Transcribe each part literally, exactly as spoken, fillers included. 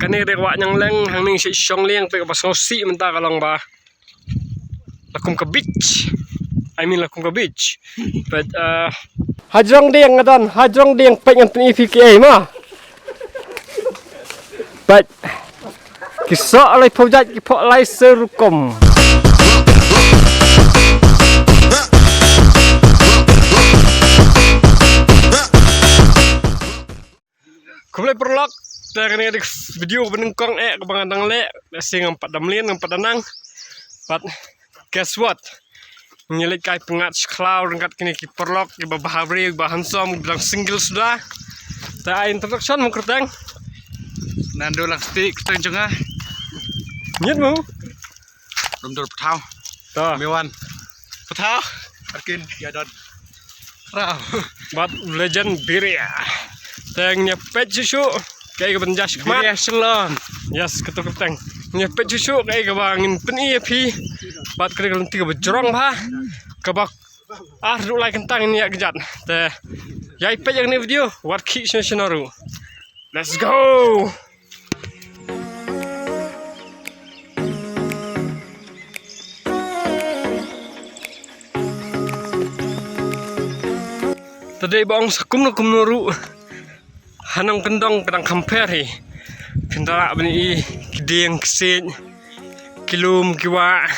Kane ka dei ka wah Nyangleng, hangne sha Shongliang, peit kaba sngewsih mynta ka long ba la kum ka beach. I mean la kum ka beach. But uh, hajrong dieng nga don, hajrong dieng peit ngan pyni phi kiei ma. But ki soh laiphew jait ki phoh lai se rukom. Khublei paralok, te kane ka dei video kaba nyngkong eh kaba nga dang leh, lehse ngam pat da mlien, ngam pat da nang. But guess what? Ngi leit kai pyngngad sha khlaw ryngkat kine ki paralok kiba bha briew, kiba handsome, kiba dang single suda. Te ai introduction mo kyrteng. Nando Langsti kyrteng jong nga. Nyet mo. Dum dur pathaw. To. Mewan. Pathaw. Arkin, ya don. Raw. Bad legend Biria. Te ngin ïa peit shuh shuh kaei kaban jia shakhmat. Biria Shillong. Yes, kato kyrteng. Ngin ïa peit shuh shuh kaei kaba ngin pyni ïa phi. Bad ka dei ka lynti kaba jrong bha. Kaba ar haduh lai kynta ngin ïa kjat. Te ïa peit ïa kane ka video, wat khih shano shano ruh. Let's go. Te dei ba ong sa kumno kumno ruh, ha nongkyndong ka dang kham pher hi. Phin da lah ban i ki dieng, ki siej, ki lum, ki wah,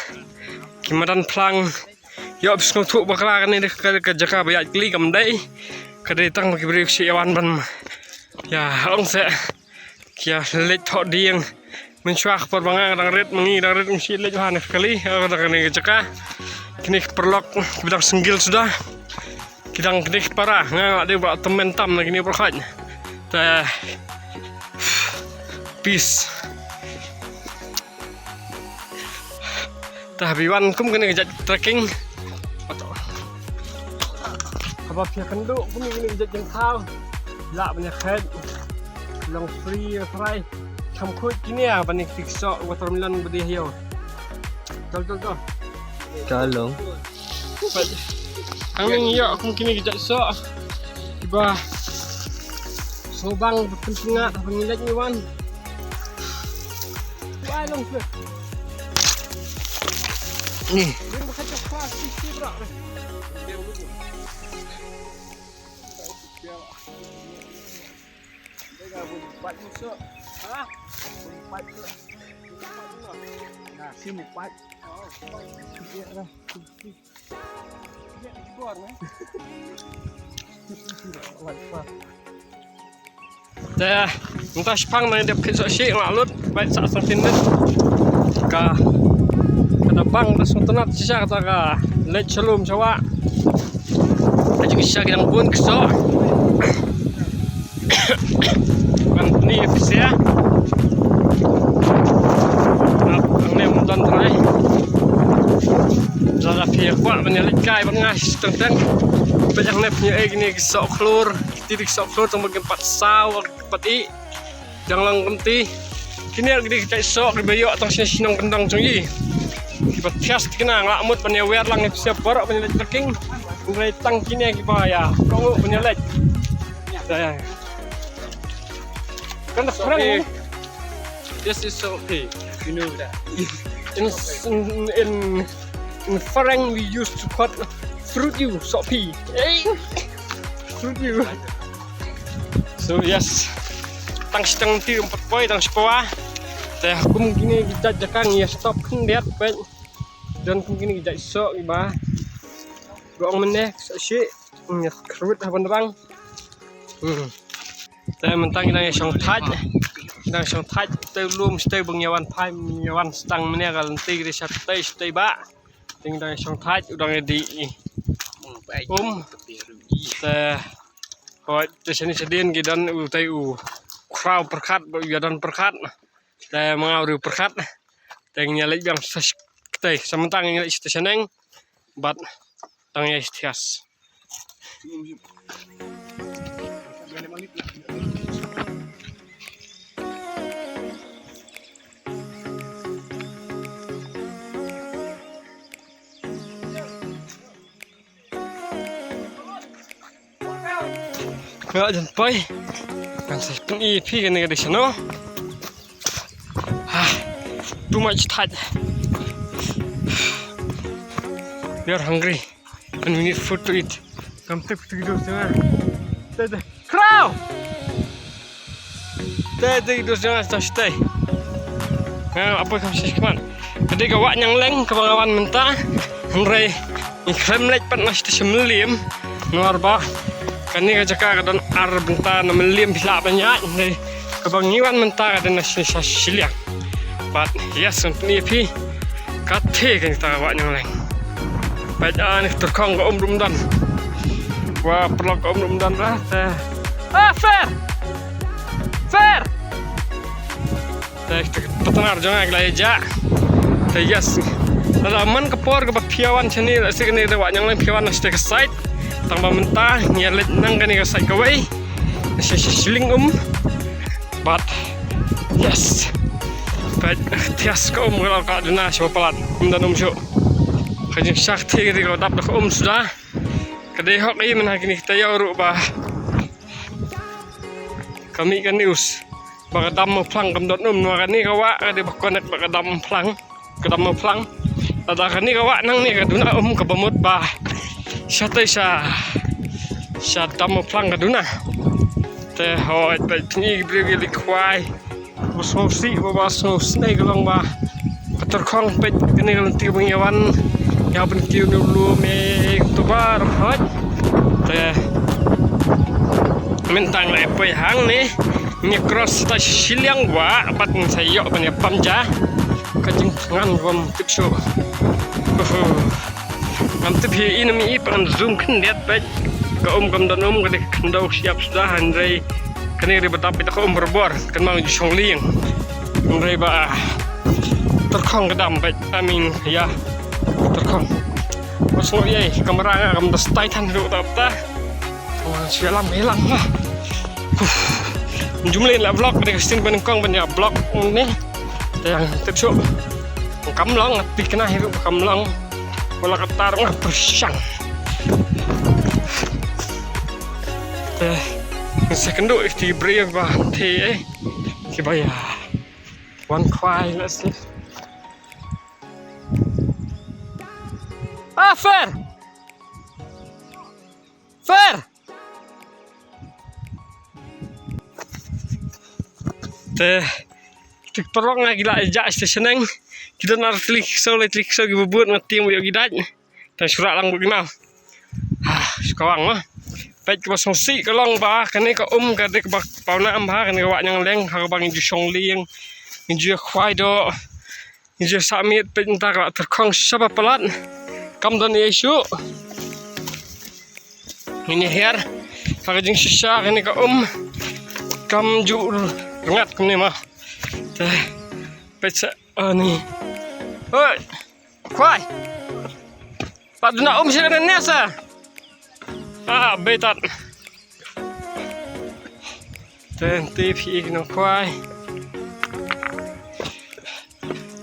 ki madan phlang. Ïoh phi sngewthuh bakla kane ka, ka jaka ba ïaid kali kam dei. Ka dei tang ba ki briew ki shu ïa wan ban ïa ong seh ki ïa leit thoh dieng. Mynshuwa ka por ba nga dang rit, ma ngi dang rit ngi shu leit bha na kali, eh, na kane ka jaka. Kine ki paralok kiba dang single suda. Ki dang kine ki para, nga nga dei ba tymmen tam na kine ki paralok. Te peace. Te haba wan kum kane ka jait trekking, haba phi ïakynduh kum kine ka jait jingthaw, lah ban ïakhet, long free ïa trai. Kham khuid kine ban ïa ki soh watermelon ba dei ha ïew. Dol dol dol. Ka long. Hangne ngi ïoh kum kine ki jait soh kiba sngewbang, ba pynpyngat haba ngi leit ngi wan. Wai long phi. Ni. Ha? Nah, sini pat. Te mynta shaphang nang dep khit soh shi nga lut bad sa sangtin net. Ka, ka da bang da sngewtynnat shisha kata ka leit sha lum sha wah. Ka jingshisha ki dang bun ki soh. Kan ni pisa. Hangne mynta trai. Lada phi kwah ban ïaleit kai bad nga shi teng teng. Peit hangne phi ïohi kine ki soh khlur, ki ti ki soh khlur tang ba kim pat saw, kim pat ih. Dang long kumti. Kine ki dei ki jait soh kiba ïoh tang shi nongkyndong jong ngi. Kiba thiah thikna, nga lah mut ban ïawer lang ïa phi sha baroh ban ïaleit trekking. Hynrei tang kine kiba ïa kohnguh ban ïaleit. Ïa, ïa. Kan da phareng. This is sohphi. You know that. In, in, in, in Farang we used to call fruit you, sohphi. Hey. Fruit you. So yes. Tang shi tang ti rumput poi, tang shi pawa. Te kum kine ki jait jaka ngi ïa stop khyndiat peit. Don kum kine ki jait soh kiba, ba ong mynne soh shi. Ngi ïa khrut ha ban rang. Hmm. Te mynta ngi dang ïa shong thait. Ngi dang shong thait te lum shatei ba ngi ïa wan phai, ngi ïa wan sdang mynne ka lynti ki dei shatei shatei ba. Te ngi dang ïa shong thait u dang ïa dih. Um. Te hoi te shane shadien ki don u tei u khraw pyrkhat ba u ïa don pyrkhat. Te ma nga u riewpyrkhat. Te ngi ïa leit biang sha shatei, sa mynta ngi ïa leit sha shaneng. Bad dang ïa thiah. Nga jan poi. Ngan sa pyni phi kane ka dei shano. Ah, too much thait. We are hungry and we need food to eat. Kam tip tu gitu sana. Tete. Crow! Tete gitu sana, stay, stay. Nga apa kam sih, come on. Ka dei ka wah Nyanglang kaba nga wan mynta. Hynrei ngi khlem leit pat na sha Mylliem. Namar ba kane ka jaka ka don ar bynta na Mylliem phi lah ban ïaid. Hynrei kaba ngi wan mynta ka don na sha shiliang. But yes, ngan pyni ïa phi katei kane ka wah Nyanglang. Bad ah, ne tyrkhong ka um ruh ym don. Wah, paralok, ka um ruh ym don ra te. Ah, Fer! Fer! Te, te, partner jong nga ki la ïa jah. Te, yes. Lada man ka por kaba phi ïa wan shane, lehse kane ka wah Nyanglang phi ïa wan na shatei ka side. Tang ba mynta ngi ïa leit nang kane ka side kawei. Shi, shi, shiliang um. But yes. But yes, ka um ka la ka duna sha ba palat. Ym don um shuh. Ka jingshisha te ka dap da ka um suda. Ka dei hok i mynta kine ki taïew ruh ba ka mih ka news ba ka dam Mawphlang kam don um, namar kane ka wah ka dei ba connect bad ka dam Mawphlang, ka dam Mawphlang. Lada kane ka wah nangne ka duna um, kaba mut ba shatei sha, sha dam Mawphlang ka duna. Te hooid, bad pyni ki briew ki leit khwai. Ba sngewsih, ba, ba sngewsih ka long ba ka tyrkhong, peit kane ka lynti ba ngi ïa wan, ïa ban kiew ne u lum, eh, kumta ba ram hooid. Te mynta ngi la ïa poi hangne, ngi cross ta shiliang wah bad ngi sa ïoh ban ïa pam ja. Ka jingthngan bym tip shuh. Uhu. Ngam tip hi i na mi i, pat ngan zoom khyndiat bad ka um kam don um, ka dei ka khyndew shyiap suda, hynrei kane ka dei ba dap beit da ka um barabor, kynmaw ju shong lieng. Hynrei ba tyrkhong ka dam beit, I mean, ïa, tyrkhong. Ba sngewsih ei, kamera nga kam da style than ruh ta ta. Oh, shu ïalam, ïalam ha. Uf. Jumlei la vlog, ka dei ka sien ba nyngkong ban ïa vlog ne. Te ngam tip shuh. Kam long, nga thikna hi ruh kam long. Wala katta ruh nga pyrshang. Te, nga sa kynduh ïa ki briew ba te, eh. Kiba ïa wan khwai la sien. Ah, Fer! Fer! Te, te ki paralok nga, ki la jah sha shnong. Ki don ar tylli ki ksew, lai tylli ki ksew kiba bud, nga tieng ba ïoh ki dait. Tang shu rah lang bad ki maw. Ah, shu kawang ma. Peit kaba sngewsih ka long ba kane ka um ka dei kaba pawnam ha kane ka wah Nyanglang, ha kaba ngi ju shong lieng, ngi ju ïa khwai doh. Ngi ju sah miet, peit mynta ka la tyrkhong sha ba palat. Kam don ei ei shuh. Ngin ïa hiar. Ha ka jingshisha kane ka um kam ju rngat kumne ma. Te peit sa, ani. Hoi. Khwai. Pat duna um sha kane ne sa. Ah, beitat. Te, te phi i ki nongkhwai.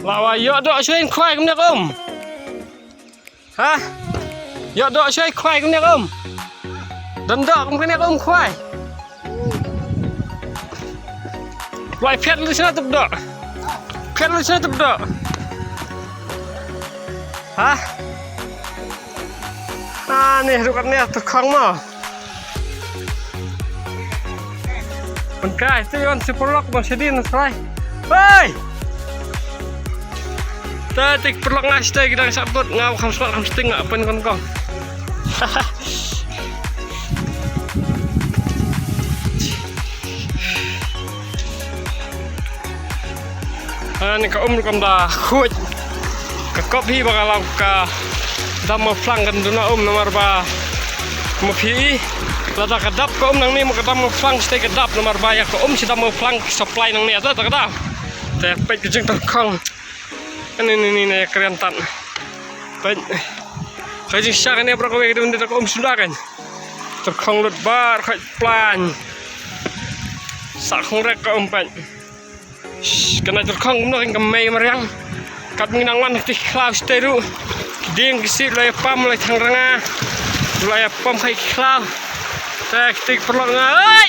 La wa ïoh doh shuwa khwai kumne ka um. Ha? Ïoh doh shuwa khwai kumne ka um. Don doh kum kane ka um khwai. Wai phet lu sna tup doh. Phet lu sna tup doh. Ha? Ah, ni rukat ni tu khong mo. Ban kai tu yon si paralok ban sdien srai. Hei! Te tik paralok nga sdei ki dang sah bud nga kham sngewbha kham sting nga pyn kon kong. Ani ka um rukom da khuid. Ka kop hi ba ka lam ka dam Mawphlang kan duna um namar ba ma phi i. Lada ka dap ka um nangne ma ka dam Mawphlang sdei ka dap namar ba ïa ka um shi dam Mawphlang supply nangne ta ta ka dap. Te peit ka jingtyrkhong. Ani ni ni ni kren tan. Peit. Ka jingshisha kane bro kawei ka dei ka um shuh da kan. Tyrkhong lut bar khoit plan. Sa khong rek ka um peit. Shh, kane tyrkhong kumno kan ka mei mariang. Kat ngi nang wan ti khlaw sdei ruh. Ki dieng ki sih la ïa pam la thang ranga. La ïa pam khai khlaw. Te ki tik paralok nga. Oi!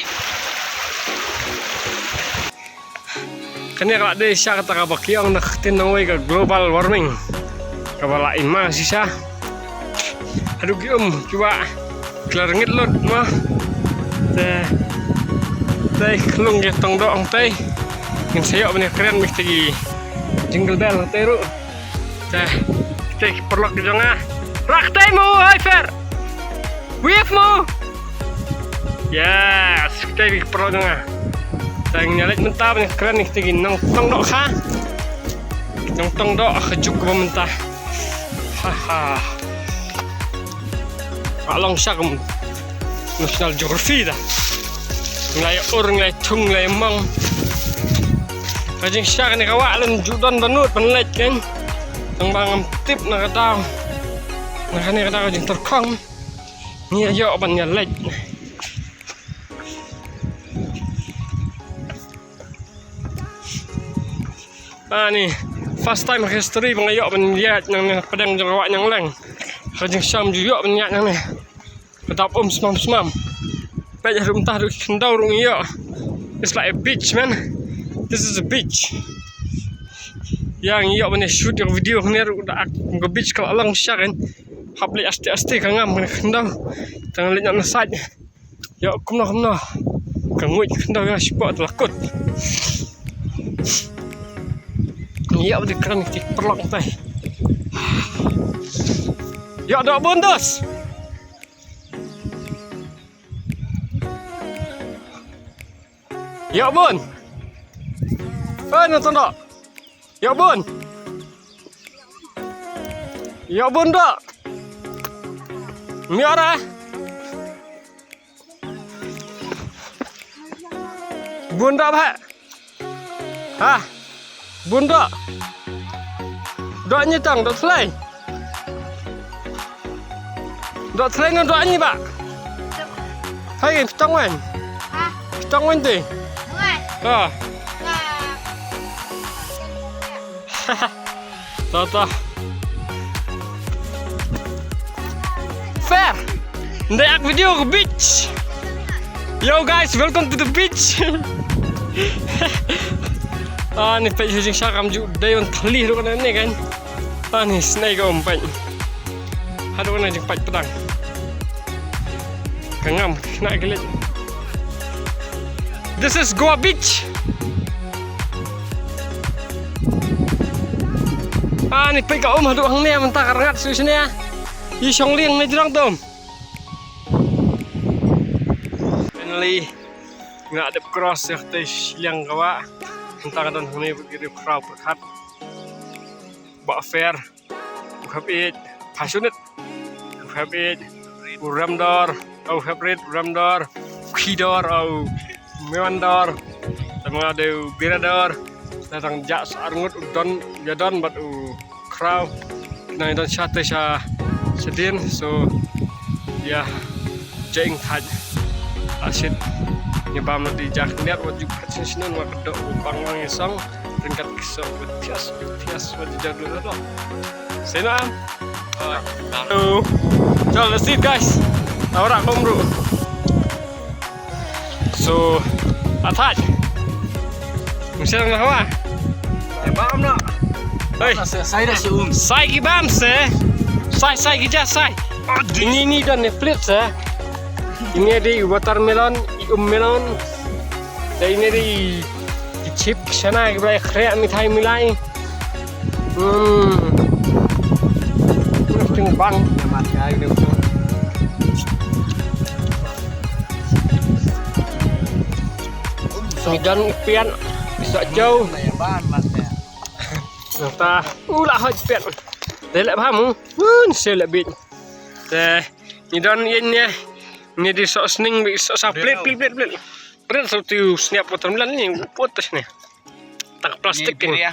Kane ka la dei sha kata kaba ki ong na ka ktien nongwei ka global warming. Kaba la im ma shisha. Haduh ki um ki wah ki la rngit lut ma. Te te ki khlung ki tong doh hangtei. Ngin sa ïoh ban ïakren bad kita ki jingle bell hangtei ruh. Te kita ki paralok ki jong nga. Rah tei mo, hai Fer. Wave mo. Yes, kita ki paralok jong nga. Te ngin ïa leit mynta ban ïakren kita ki nongtong doh ha. Nongtong doh ha ka juk kaba mynta. Ha ha. Ka long sha kum National Geography da. Ngi la ïa ur, ngi la ïa thung, ngi la ïa mong. Ka jingshah kane ka wah lem ju don ba nud ban leit kan. Tang ba ngam tip na ka daw. Na kane ka daw ka jingtyrkhong. Ngi ïa ïoh ban ïa leit. Ani first time ha history ba nga ïoh ban ïaid nangne, pdeng jong ka wah Ñiangleng. Ka jingsham ju ïoh ban ïaid nangne. Ka dap um smam smam. Peit haduh mynta haduh khyndew ruh ngi ïoh. It's like a beach, man. This is a beach. Ïa ngi ïoh ban ïa shoot ïa ka video hangne ruh da ak ka beach ka la long sha kan. Hap leit aste aste ka ngam ka khyndew. Tang leit na side. Ïoh kumno kumno. Ka nguid ka khyndew ïa shu pok te la kut. Ïoh ba dei kren ki paralok tai. Ïoh doh bun dos. Ïoh bun. Oi nonton doh. Ïoh bun. Ïoh bun doh. Miara. Bun doh bah. Ha. Bun doh. Doh ñi tang, doh thlei. Doh thlei ne doh ñi bah. Hai, pitang wen. Ha? Pitang wen te. Wen. Ha. Nga. To to. Fair. Ndai ak video ka beach. Yo guys, welcome to the beach. Ani peit ha jingshah kam ju dei ban thli ruh kane ne kan. Ani snei ka um peit. Haduh kane jingpeit pdang. Ka ngam khynnah ki leit. This is Goa Beach. Ani peit ka um haduh hangne mynta ka rngat shuh shane. I shong liang ne jrong tum. Finally nga dep cross ïa kata shiliang ka wah. Mynta nga don hangne bad ki riew khraw pyrkhat. Bah Fair. U Hep Eit, passionate. U Hep Eit, u Remdor, u Hep Rit, u Remdor, u Khidor, u Mewandor, tang nga dei u Birador, tang jak sa arngut u Don, u Jadon bad u Kraw. Nang don sha te sha shadien, so ïa jing thaj. Asit ngi bam di jak net wat juk khat shin shin wat dok u bang wang isong. Ringkat kisok, tias, tias, wajah jadu dok. Sena. Hello. Jal, let's eat, guys. Tawra komru. So, athaj. Mesti na hawa. Bam na. Hei. Sai da si um. Sai ki bam se. Sai, sai ki ja sai. Ini, ini dan ne plate se. Ini ada watermelon, um melon. Dan ini ada Ki chip ki shana ki blai khreh mithai milai. Hmm. Ting bang. Ni don pian. Bisa jauh. Nata. Ula hoj pian. Delek bahamu. Mun selek bit. Te. Ni don yen ne. Ni di sok sning bi sok sa plit plit plit plit. Prit sok tiu sniap watermelon ni. Putus ni. Tang plastik ni.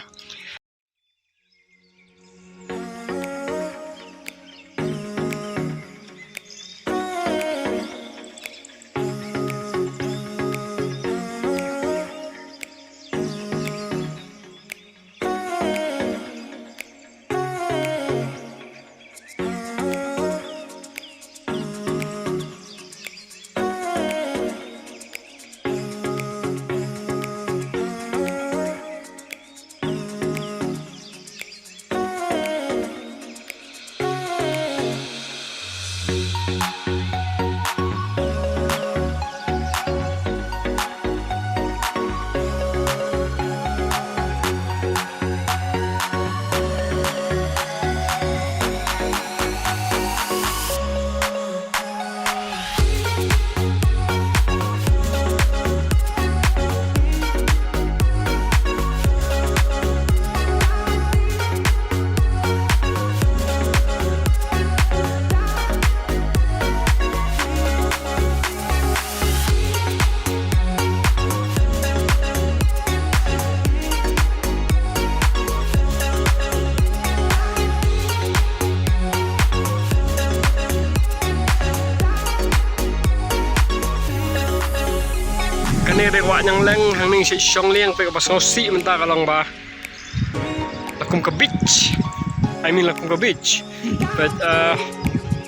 Ka dei ka Wah Nyngkong hangne sha Shongliang, peit kaba sngewsih mynta ka long ba la kum ka beach. I mean la kum ka beach. Peit, eh,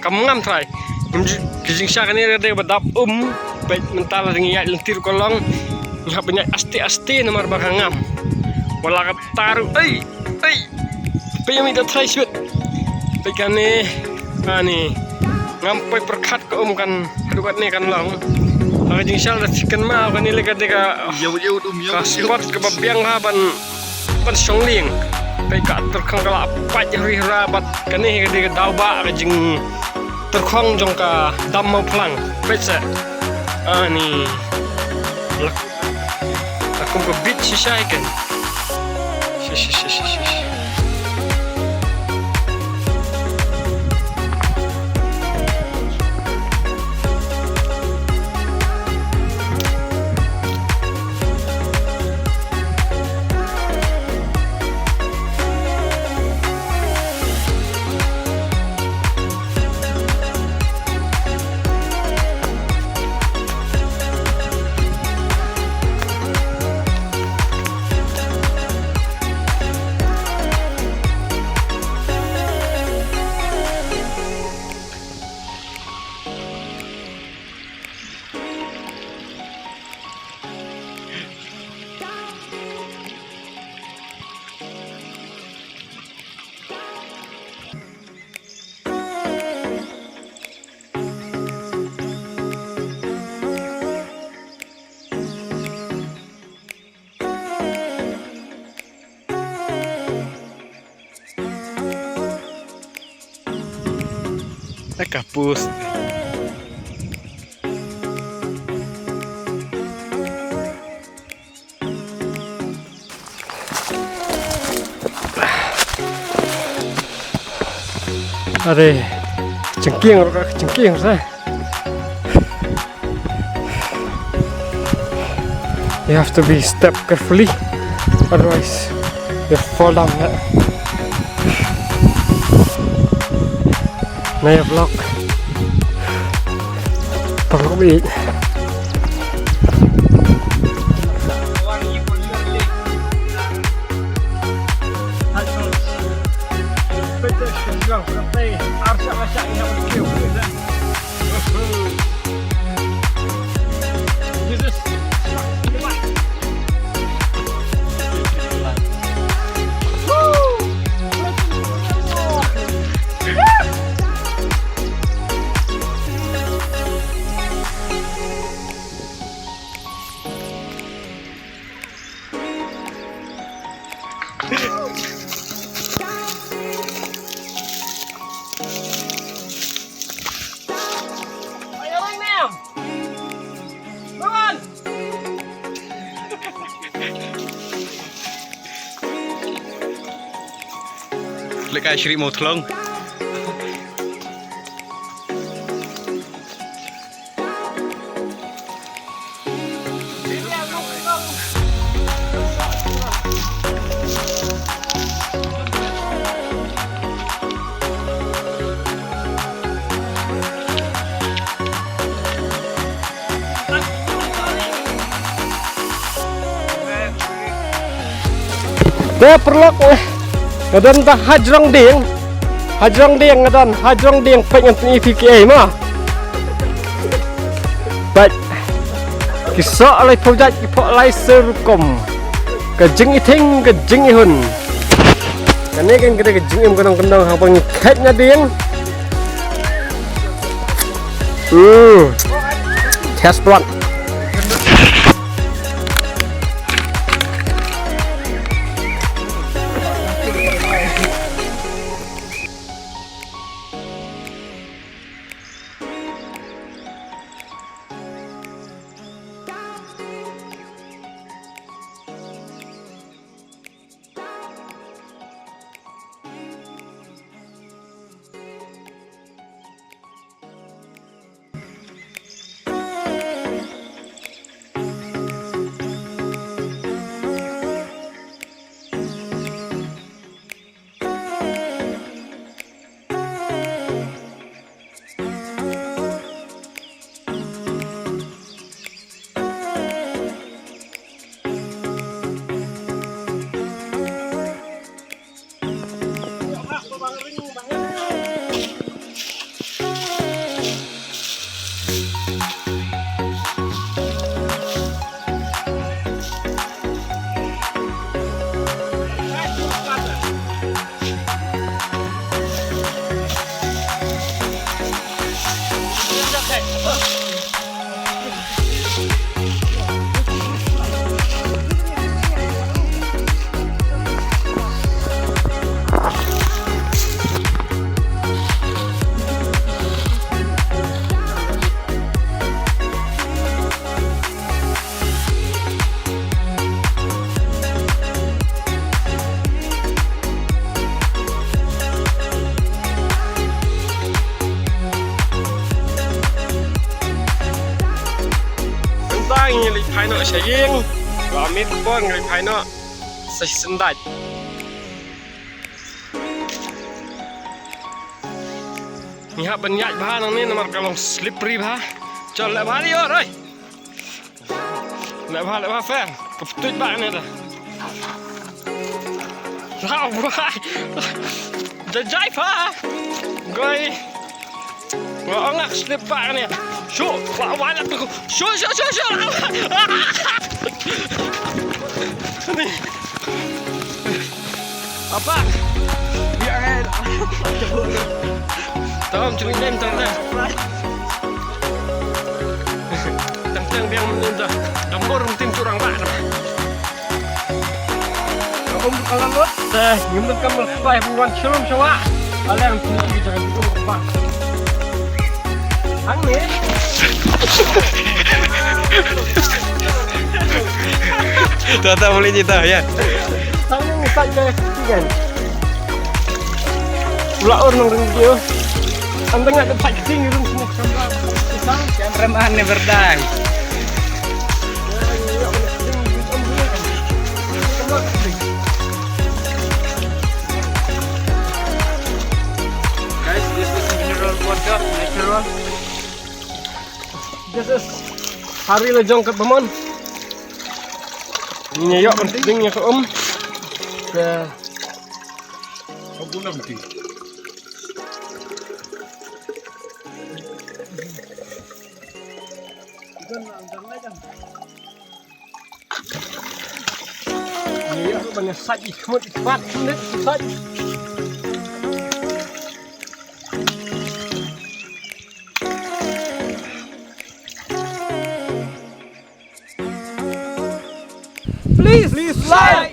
kam ngam trai. Ngam ju-, ka jingshisha kane ka dei kaba dap um. Peit mynta la dang ïaid lynti ruh ka long. Ngi hap ban ïaid aste aste namar ba ka ngam. Wat la katta ruh. Ei, ei. Peit ïa mih da trai shuh. Peit kane. Ani. Ngam poi pyrkhat ka um kan haduh katne kan long. Ha ka jingshisha lada phi kynmaw kane lei ka dei ka, ïa, ïa, um, ïa, ka spot kaba biang ha ban, ban shong lieng. Peit ka tyrkhong ka la pait hri hra bad kane ka dei ka daw ba ka jingtyrkhong jong ka dam Mawphlang. Peit seh. Ani. Lak. Ka kum ka beach shisha hi kan. Shish, shish, shish, shish, shish. Ka pus. Are, jingkieng, jingkieng sa. You have to be step carefully, otherwise you fall down. Naya vlog. Paralok bit. Leh kai shri mo thlong. Te paralok, eh, nga don da hajrong dieng. Hajrong dieng nga don, hajrong dieng peit ngan pyni phi kiei mo. Peit. Ki soh lai phew jait ki phoh lai sir rukom. Ka jingithiang, ka jingihun. Kane kan ka dei ka jingim ka nongkyndong haba ngi kheit na dieng. Hmm. Test run. Sha ïing, ba mih por ngi phai noh. Sa sendait. Ngi hap ban ïaid bha nangne namar ka long slippery bha. Chal leh bha ïoh roi. Leh bha, leh bha, Fer. Ka pyntuid bha ne da. Leh bha. Da jai bha. Goi. Wa ong ak slip bha ne. Shu, wa, wa, la, shu, shu, shu, shu. Ni. Apa? Biar eh. Tom, cuma nem, tang, tang. Tang, tang, biang, nem, tang. Dong bor, tim curang, Pak. Om, kalau lo. Te, ngim donkam ba phi wan shlem shuwa. Ale ngam sngewthuh ïa ka jingkyrkhu ba. Hangne. Ta ta boleh cerita ya. Hangne ngi sait ka tigan. Ula or nong ring dia. Ang tengah ka sait ka ting ring sini. Cameraman ni berdai. Guys, this is mineral water, natural. This is hari la jong kat bamon. Ni ïa ban ding ïa ka um. Ka. Ka bunam ti. Ni ïa ban ïa sait i khmut i pat khmut i sait. Please, please like,